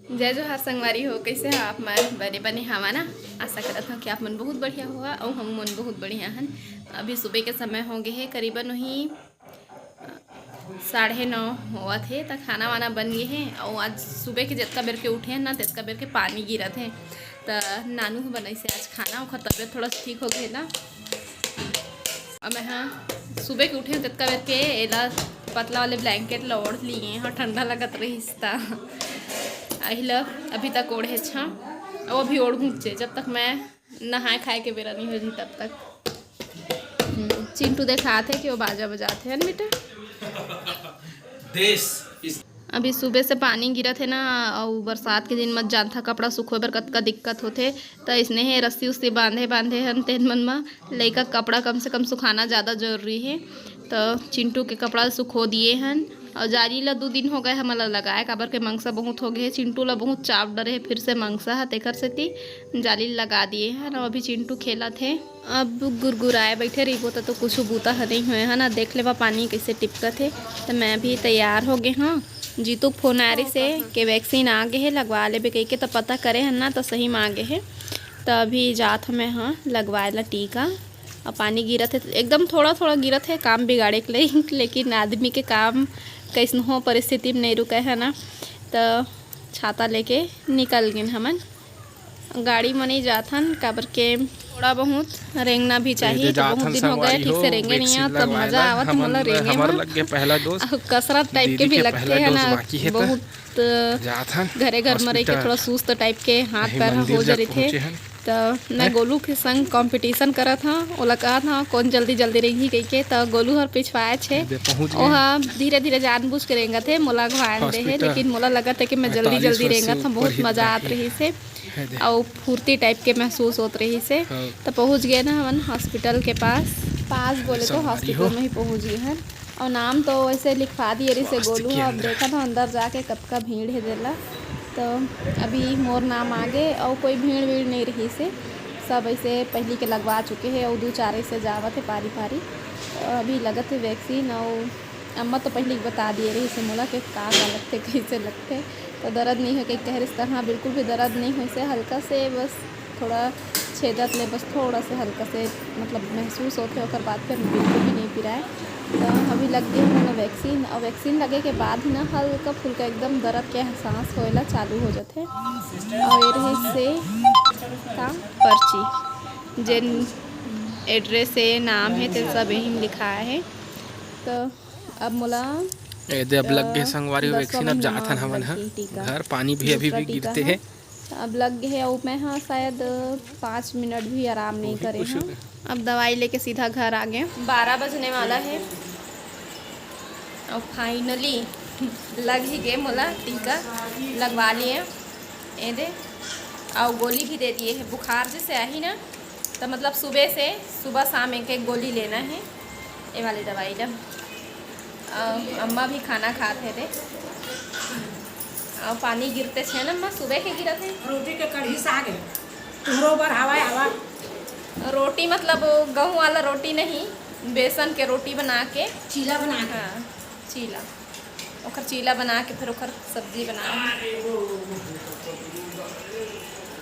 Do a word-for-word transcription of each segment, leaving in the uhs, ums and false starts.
जय जोहार संगवारी हो, कइसे हो आप मन? बने बने हवा ना? आशा करत हव कि आप मन बहुत बढ़िया होहा अउ हम मन बहुत बढ़िया हन। अभी सुबह के समय हो गे हे, करीबन वही साढ़े नौ होवत हे, त खाना वाना बन गे हे। अउ आज सुबह के जतका बेर के उठे हन ना, ततका बेर के पानी गिरत हे, त नानू ह बनाइस हे आज खाना। ओखर तबीयत थोड़ा ठीक हो गे ना। अब मैं हा सुबह के उठे हन, ततका बेर के एला पतला वाले blanket ला ओढ़ लिए हव, ठंडा लगत रहिस त। अहिला अभी तक ओढ़े छ, अउ अभी ओढ़हूँ चे, जब तक मैं नहाए खाए के बेरा नहीं हो जाही तब तक। हम्म, चिंटू देखात हे कि वो बाजा बजात हे, है ना बेटा? देश इस अभी सुबह से पानी गिरत हे ना, अउ बरसात के दिन म जानथा कपड़ा सुखोए बर कतका दिक्कत होथे, त इसने हे रस्सी उस्सी बांधे बांधे हन तेन मन म। लइका के कपड़ा कम से कम सुखाना ज़्यादा जरूरी हे, त चिंटू के कपड़ा सुखो दिए हन। अउ जाली ला दू दिन हो गए हमन ला लगाए, काबर के मंगसा बहुत हो गए हे, चिंटू ला बहुत चाप डरे हे फिर से मंगसा ह, तेकर सेती जाली लगा दिए हन। अउ अभी चिंटू खेलत हे। अब गुरगुराए बैठे रहिबो त, तो कुछ बूता ह नहीं होए है ना। देख लेबा पानी कैसे टिपकत हे। त मैं भी तैयार हो गे हाँ। जीतू के फोन आए रहिस हे के वैक्सीन आ गे हे, लगवा लेबे कहिके, त पता करे हन ना, त सही म आ गे हे। त अभी जात हन मैं हाँ लगवाए ला टीका। अउ पानी गिरत हे, एकदम थोड़ा थोड़ा गिरत हे, काम बिगाड़े के लइक, लेकिन आदमी के काम कैसनो परिस्थिति में नहीं रुके है ना, त छाता लेके निकल गेन हमन। गाड़ी म नहीं जात हन, काबर के थोड़ा बहुत रेंगना भी चाहिए। तो बहुत दिन हो गए ठीक से रेंगे नहीं, तब मजा आवत मोला रेंगे में। अउ कसरत टाइप के भी लगते है ना, बहुत घरे घर में रह के थोड़ा सुस्त टाइप के हाथ पैर हो जा रही थे। त मैं गोलू के संग कंपटीशन करत हव, ओला कहत हव कौन जल्दी जल्दी रेंगही कहिके, त गोलू हर पिछवाए छे। ओहा धीरे धीरे जानबूझ के रेंगत हे, मोला अगवाए दे हे, लेकिन मोला लगत हे कि मैं जल्दी जल्दी रेंगत हव, बहुत मजा आत रहिस हे। अउ फुर्ती टाइप के महसूस होत रहिस हे। त पहुँच गए ना हमन हॉस्पिटल के पास, पास बोले तो हॉस्पिटल में ही पहुँच गए हन। अउ नाम तो वैसे लिखवा दिए रहिस हे गोलू ह। अब देखत हव अंदर जाके कतका भीड़ हे जेला। तो अभी मोर नाम आ गे अउ कोई भीड़ वीड़ नहीं रहिस हे, सब ऐसे पहली के लगवा चुके हे अउ दू चार ऐसे जावत हे पारी पारी। तो अभी लगत हे वैक्सीन। अउ अम्मा तो पहली बता दिए रहिस हे मोला के का का लगथे, कैसे लगथे। तो दर्द नहीं हो के कह रहिस, त हाँ बिल्कुल भी दर्द नहीं होइस हे, हल्का से बस थोड़ा छेदत ले बस थोड़ा से हल्का से मतलब महसूस होथे, ओकर बाद फिर बिल्कुल भी नहीं पिराए। तो अभी लग गे हमन ला वैक्सीन, अउ वैक्सीन लगे के बाद ही ना हल्का फुल्का एकदम दर्द के एहसास होए ला चालू हो जाथे। अउ ये रहिस हे का पर्ची, जेन एड्रेस हे, नाम हे, तेन सब यही लिखाए हे। तो अब मोला ए दे, अब लग गे संगवारी वैक्सीन, अब जात हन हमन ह घर। पानी भी अभी भी गिरते हे। अब लग गे हे, अउ मैं ह शायद पाँच मिनट भी आराम नहीं करे हव। अब दवाई लेके सीधा घर आ गए। बारह बजने वाला हे, अउ finally लग ही गे मोला टीका, लगवा लिए ए दे, अउ गोली भी दे दिए हे। बुखार जैसे आही ना, तो मतलब सुबह से, सुबह शाम एक एक गोली लेना हे, ये वाली दवाई ला। अउ अम्मा भी खाना खात हे दे। अउ पानी गिरते छे ना अम्मा, सुबह के गिरत हे। रोटी के कढ़ी साग हे, तुहरो बर हवा हवा। रोटी मतलब गहूं वाला रोटी नहीं, बेसन के रोटी बना के। चीला बना के। हाँ, चीला, ओकर चीला बना के फिर ओकर सब्जी बना।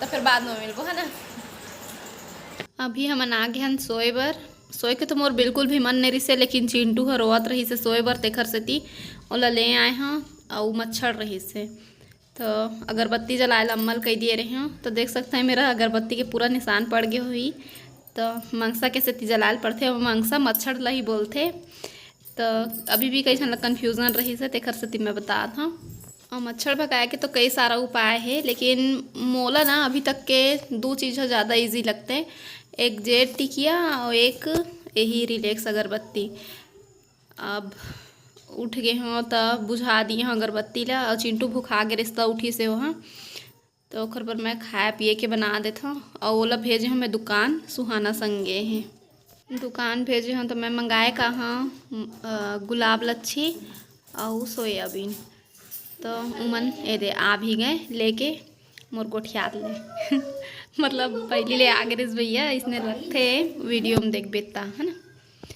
तो फिर बाद में मिलबो है ना। अभी हमन आ गे हन सोए बर। सोए के तो मोर बिल्कुल भी मन नहीं रहिस हे, लेकिन चिंटू ह रोवत रहिस हे सोए बर, तेखर सेती ओला ले आए हन। अउ मच्छर रहिस हे, तो अगरबत्ती जलाए ला अम्मा ल कह दिए रहे हन। तो देख सकते हैं मेरा अगरबत्ती के पूरा निशान पड़ गए हुई। तो मंगसा के सेती जलाए ल पड़थे, अउ मंगसा मच्छर ला ही बोलथे। तो अभी भी कई झन ला confusion रहिस हे, तेखर सेती मैं बतात हव। अउ मच्छर भगाए के तो कई सारा उपाय हे, लेकिन मोला ना अभी तक के दो चीज़ ह ज़्यादा easy लगथे, एक जेड टिकिया अउ एक यही रिलैक्स अगरबत्ती। अब उठ गे हव त बुझा दिए हव अगरबत्ती ला, अउ चिंटू भुखा गे रहिस त उठिस हे ओहा। तो ओकर बर मैं खाए पिए के बना देथव। अउ ओला भेजे हव मैं दुकान, सुहाना संग गे हे। दुकान भेजे हव तो मैं मंगाए का हव, अ, गुलाब लच्छी अउ सोयाबीन। तो उमन ए दे आ भी गए लेके मोर गोठियात ले। मतलब पहली ले आ गे रिस भैया, इसने लगथे video में देखबे ता, है ना।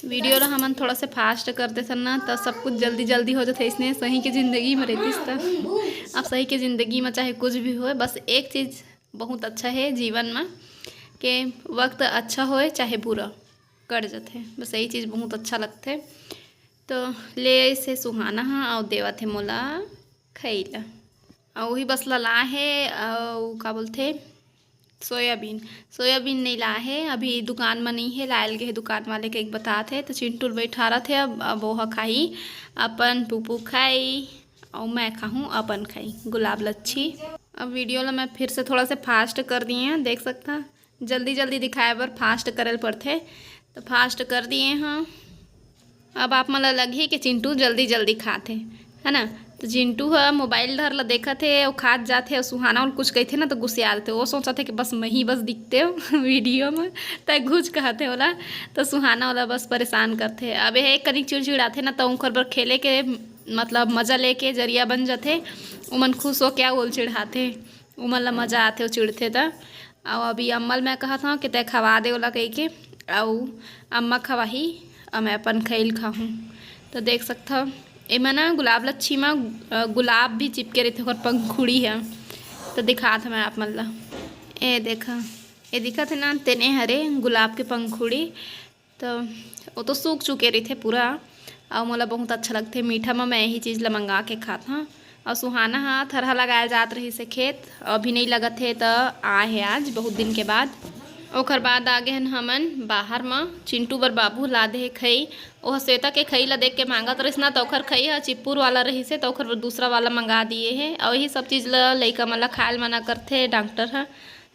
Video ला हमन थोड़ा से fast कर देथन ना, त सब कुछ जल्दी जल्दी हो जाथे। इसने सही के जिंदगी में रहतिस त आप सही के जिंदगी में चाहे कुछ भी होए, बस एक चीज़ बहुत अच्छा है जीवन में, के वक्त अच्छा होए चाहे बुरा, कट जाथे, बस यही चीज़ बहुत अच्छा लगथे। तो ले से सुहाना हा अउ देवत हे मोला खइला, अउ वही बस ला ला हे, अउ का बोलथे, सोयाबीन। सोयाबीन नहीं ला हे, अभी दुकान में नहीं है, लायल गए दुकान वाले के एक बतात है। तो चिंटू बैठा रहा थे, अब अब वो खाही, अपन पुपू खाई, और मैं खाहूँ अपन खाई गुलाब लच्छी। अब वीडियो ला मैं फिर से थोड़ा से फास्ट कर दिए हैं, देख सकता, जल्दी जल्दी दिखाए बर फास्ट करे ल पड़थे, तो फास्ट कर दिए हैं। अब आप मन ल लगही कि चिंटू जल्दी जल्दी खाथे, है ना? तो चिंटू ह मोबाइल धर ल देखत हे, अउ खात जात हे, अउ सुहाना उन कुछ कहिथे ना, तो गुस्सियाथे। वो सोचत हे कि बस मैं ही बस दिखते हो वीडियो में, तय घुच कहत हे ओला। तो सुहाना ओला बस परेशान करथे। अब यह एक कनिक चिड़चिड़ाथे ना, तो उनकर बर खेले के मतलब मज़ा लेके जरिया बन जाथे। उमन खुश होके ओल चिढ़ाथे, उमन ला मज़ा आथे, वो चिढ़थे त। अउ अभी अम्मा ल मैं कहत हव कि तै खवा दे ओला कहिके, अउ अम्मा खवाही, अउ मैं अपन खइल खाहूँ। तो देख सकथव, एमा ना गुलाब लच्छी म, अ, गुलाब भी चिपके रहिथे, ओकर पंखुड़ी ह। तो दिखात हव मैं आप मन ला, ए देखा, ए दिखत हे ना, तेने हरे गुलाब के पंखुड़ी। तो वो तो सूख चुके रहिथे पूरा, अउ मोला बहुत अच्छा लगथे मीठा म, मैं यही चीज़ ला मंगा के खात हव। अउ सुहाना ह थरहा लगाए जात रहिस हे खेत, अभी नहीं लगत हे, त आए हे आज बहुत दिन के बाद। ओकर बाद आ गे हन हमन बाहर म, चिंटू बर बाबू ला दे हे खई। ओह श्वेता के खई ला देख के मांगत रहिस ना, त ओखर खई ह चिप्पुर वाला रहिस हे, त ओखर बर दूसरा वाला मंगा दिए हे। अउ यही सब चीज़ ला लइका मन ला खाए ल मना करथे डॉक्टर ह,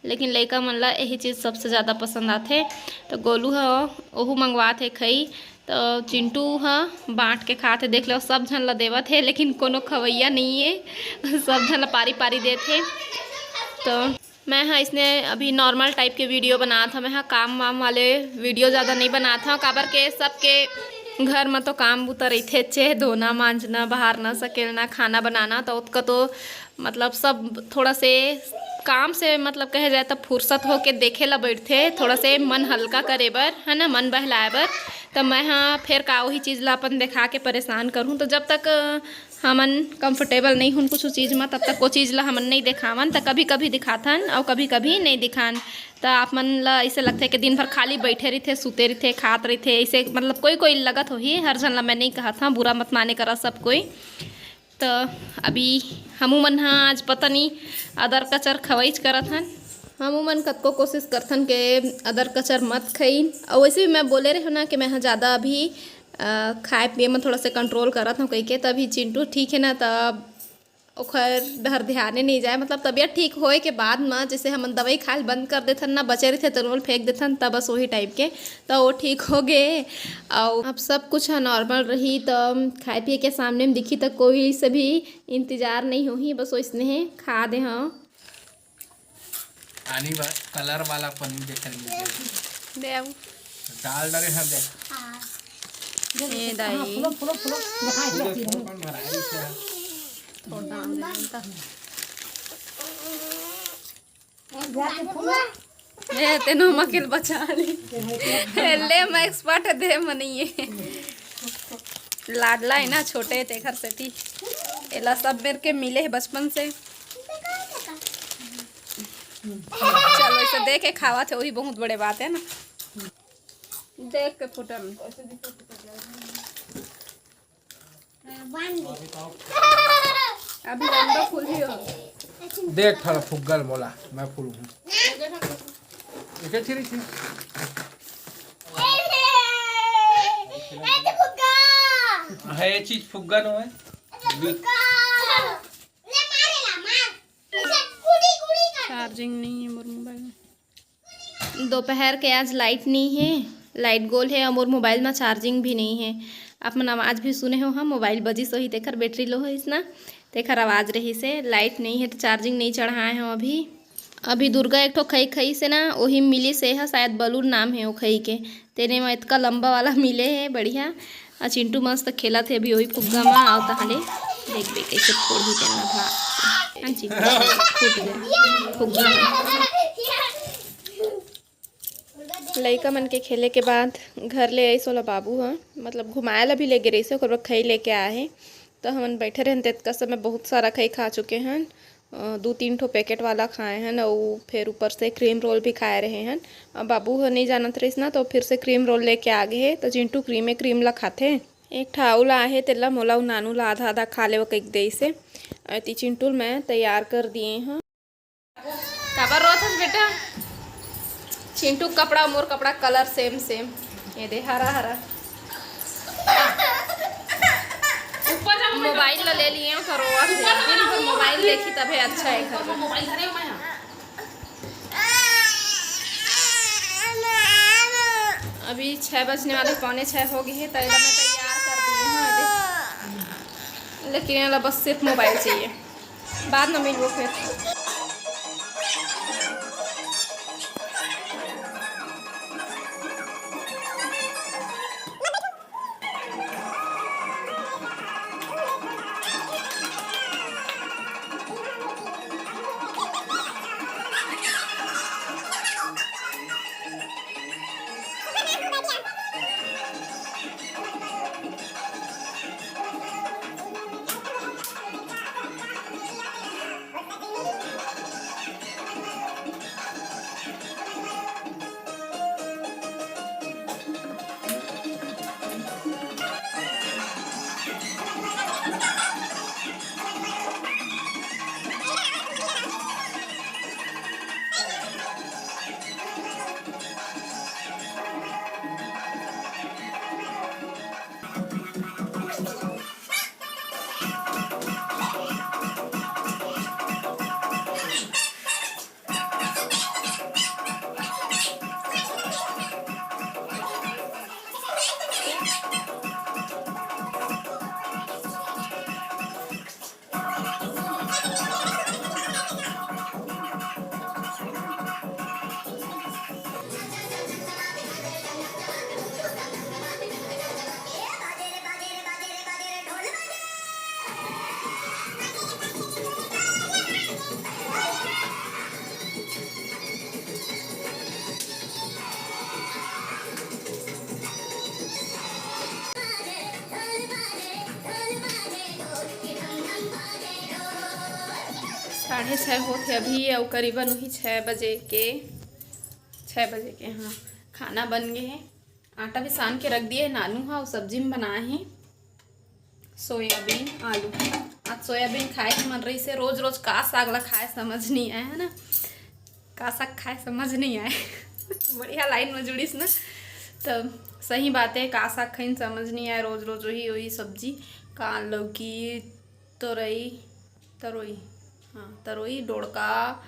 लेकिन लइका मन ला यही चीज़ सबसे ज़्यादा पसंद आथे। तो गोलू ह ओहू मंगवात हे खई, तो चिंटू ह बांट के खात हे। देख लो, सब झन ला देवत हे, लेकिन कोनो खवैया नहीं है, सब झन ला पारी पारी देत हे। तो मैं ह इसने अभी नॉर्मल टाइप के वीडियो बनात हव, मैं ह काम वाम वाले वीडियो ज़्यादा नहीं बनात हव, काबर के सबके घर में तो काम बुता रहिथे, चे धोना, मांजना, बहारना, सकेलना, खाना बनाना, तो ओतका तो मतलब सब थोड़ा से काम से, मतलब कहे जाए तो फुर्सत होके देखे ला बैठथे, थोड़ा से मन हल्का करे बर, है ना, मन बहलाए बर। तो मैं ह फेर का वही चीज़ ला अपन दिखा के परेशान करूँ। तो जब तक हमन कंफर्टेबल नहीं होन कुछ चीज़ में, तब तक वो चीज़ ला हमन नहीं दिखावन। तो कभी कभी दिखाथन और कभी कभी नहीं दिखान। तो आप मन ला ऐसे लगथे कि दिन भर खाली बैठे रहिथे, सुते रहिथे, खात रहिथे, ऐसे मतलब कोई कोई लगत होही, हर झन ला मैं नहीं कहत हव, बुरा मत माने करा सब कोई। तो अभी हमू मन ह आज पता नहीं अदर कचर खवईच करत हन। हमू मन कतको कोशिश करथन के अदर कचर मत खइन। और वैसे भी मैं बोले रहे ना कि मैं ह ज़्यादा अभी, अ, खाए पिए में थोड़ा सा कंट्रोल करत हूँ कहिके। तो अभी चिंटू ठीक है ना, तब ओखर डहर ध्याने नहीं जाए, मतलब तबीयत ठीक होए के बाद म जैसे हमन दवाई खाए ल बंद कर देथन ना, बचे रहिथे तो ओल फेंक देथन, तब बस वही टाइप के, तो वो ठीक हो गए। और अब सब कुछ ह नॉर्मल रही, तो खाए पिए के सामने में दिखी, तो कोई से भी इंतजार नहीं होही, बस वैसने हे, खा दे हाँ। आनी बार कलर वाला पनीर देखने मिल गया। दे आऊ। डाल डरे हैं देख। ए दाई। फूलो, फूलो, फूलो। दिखाई दे। कौन भरा है इसे? थोड़ा डाल दे जनता। ए, ते नमक ल बचा ले। ले, मैं एक्सपर्ट दे मनिए। लाडला है ना, छोटे, तेखर सेती एला सब मेर के मिले है बचपन से। चलो, इसे दे के खावा थे, वही बहुत बड़े बात है ना। देख के फोटो में। अभी लंबा फूल ही हो। देख, थोड़ा फुग्गल मोला, मैं फूल हूँ। एके छिरी छी। है ये चीज फुग्गा नो है। चार्जिंग नहीं है मोर मोबाइल में। दोपहर के आज लाइट नहीं है, लाइट गोल है और मोर मोबाइल में चार्जिंग भी नहीं है। आप मन आवाज़ भी सुने हो, हाँ, मोबाइल बजिस होही, तेखर बैटरी लो होइस ना, तेखर आवाज़ रहिस हे। लाइट नहीं है तो चार्जिंग नहीं चढ़ाए हो अभी। अभी दुर्गा एक ठो खई खई से ना, वही मिली से है, शायद बलूर नाम है वो खई के, तेने में इतका लंबा वाला मिले है, बढ़िया। आ चिंटू मस्त खेलत हे अभी वही फुग्गा मा। आओ तहाले देखबे कैसे फोड़ही तेन ला भाग से। हाँ चिंटू, फूट गया फुग्गा मा। लइका मन के खेले के बाद घर ले आइस ओला बाबू ह, मतलब घुमाए ला भी ले गे रहिस हे, ओकर बाद खई लेके आए हे। तो हमन बैठे रहन, तेतका समय बहुत सारा खई खा चुके हन। अ, दू तीन ठो पैकेट वाला खाए हन, अउ फिर ऊपर से क्रीम रोल भी खाए रहे हन। अब बाबू ह नहीं जानत रहिस ना, तो फिर से क्रीम रोल लेके आ गे हे। तो चिंटू क्रीमे क्रीम ला खाथे। एक ठा अउ ला आहे, तेला मोला अउ नानू ला आधा आधा खा लेवा कहिके देइस हे। अउ एती चिंटू ल मैं तैयार कर दिए हं। काबर रोत हस बेटा? चिंटू के कपड़ा, मोर कपड़ा कलर सेम सेम। ये दे, हरा हरा। ऊपर जा, मोबाइल ला ले लिए हूँ, तो रोवत हे। दिन भर मोबाइल देखी, तभे अच्छा है घर में। मोबाइल धरे हुए हैं। अभी छः बजने वाले, पौने छः हो गए हैं, तो एला मैं तैयार कर दिए हूँ, ये दे। लेकिन एला बस सिर्फ मोबाइल चाहिए। बाद में मिलबो फिर। साढ़े छः होत हे अभी, अउ करीबन वही छः बजे के, छः बजे के, हाँ, खाना बन गए हे। आटा भी सान के रख दिए हे नानू हा, अउ सब्जी में बनाए हे सोयाबीन आलू। आज सोयाबीन खाए के मन रहिस हे, रोज रोज का साग ला खाए समझ नहीं आए, है ना, का साग खाए समझ नहीं आए। बढ़िया लाइन में जुड़िस ना, तो सही बात है, का साग खाइन समझ नहीं आए, रोज रोज वही वही सब्जी, का लौकी, तोरई, तरोई, हाँ, तरोई, डोड़का,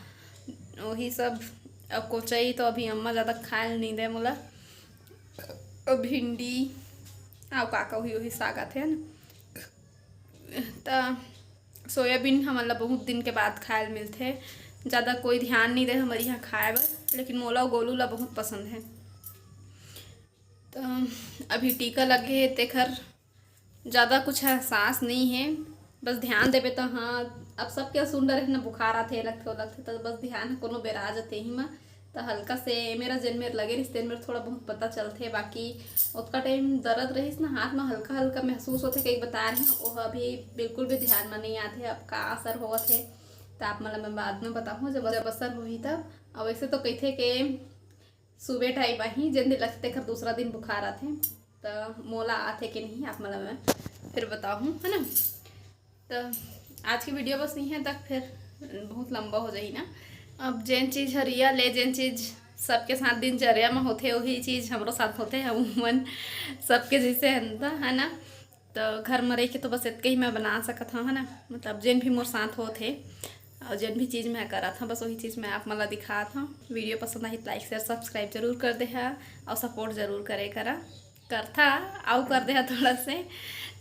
वही सब। अब कोचई तो अभी अम्मा ज़्यादा खाए ल नहीं दे मोला। अब भिंडी, अउ का का वही, वही साग आथे, है ना। त सोयाबीन हमन ला बहुत दिन के बाद खाए ल मिलथे। ज़्यादा कोई ध्यान नहीं दे हमर यहाँ खाए बर, लेकिन मोला अउ गोलू ला बहुत पसंद है। त अभी टीका लगे हे, तेखर ज़्यादा कुछ एहसास नहीं है। बस ध्यान देबे त हाँ, अब सबके सुन डरे ना, बुखार आथे, लगथे, लगथे, त बस ध्यान ह कोनो बेरा आ जथे ही म। त हल्का से मेरा जेन मेर लगे रिहिस, तेन मेर थोड़ा बहुत पता चलथे, बाकी ओतका टाइम दर्द रहिस ना, हाथ में हल्का हल्का महसूस होथे, कई बता रहे हैं, वो अभी बिल्कुल भी ध्यान में नहीं आथे। अब का असर होवत हे, त आप मन ला मैं बाद में बताहूँ, जब, जब असर होही तब। अब वैसे तो कहिथे के सुबह टाइम आही, जेन दिन लगथे, तेखर दूसरा दिन बुखार आथे, त मोला आथे के नहीं, आप मन ला मैं फिर बताहूँ, है ना। त आज की वीडियो बस नहीं है तक, फिर बहुत लंबा हो जाही ना। अब जेन चीज़ हरिया ले, जेन चीज़ सबके साथ दिनचर्या में होथे, वही चीज़ हमरो साथ होथे। हम मन सबके जैसे हन त, है ना। तो घर में रह के तो बस इतके ही मैं बना सकत हूँ, है ना। मतलब जेन भी मोर साथ होत हे और जेन भी चीज़ मैं करत हूँ, बस वही चीज़ मैं आप मन ला दिखात हूँ। वीडियो पसंद आही तो लाइक, शेयर, सब्सक्राइब जरूर कर दे हा और सपोर्ट जरूर करे करा, करथा, अउ कर दे हा थोड़ा से।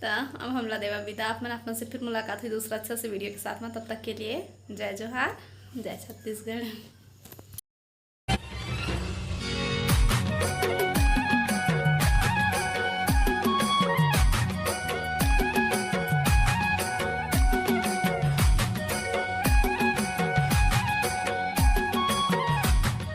तो अब हमला देवा विदा, आप मन, आप मन से फिर मुलाकात हुई दूसरा अच्छा से वीडियो के साथ में। तब तक के लिए जय जोहार, जय छत्तीसगढ़।